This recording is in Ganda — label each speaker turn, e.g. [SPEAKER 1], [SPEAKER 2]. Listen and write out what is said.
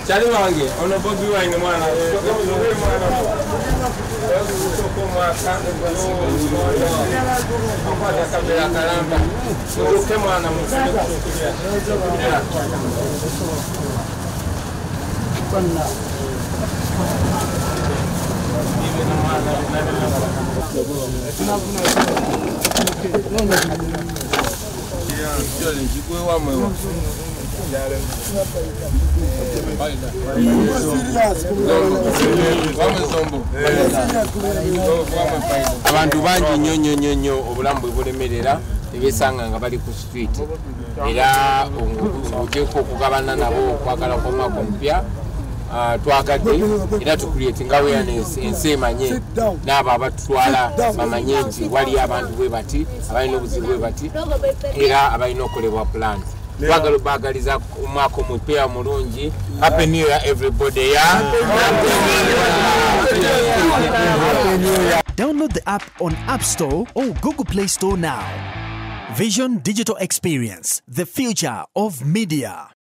[SPEAKER 1] Chali wange ono Bobi Wine mwana Abantu bangi nnyo nnyo nnyo nnyo obulamu bwe bulemerera ebesanga nga bali ku street era oteekwa okugabana nabo okwagala kw'omwaka omupya twagadde era tucreating awareness ensi emanye n'abo abatutwala bamanye nti wali abantu bwe bati abalina obuzibu bwe bati era abalina okukolebwa plan. Twagala obaagaliza omwaka omupya omulungi. Happy New Year everybody. Yeah?
[SPEAKER 2] Download the app on App Store or Google Play Store now. Vision Digital Experience, the future of media.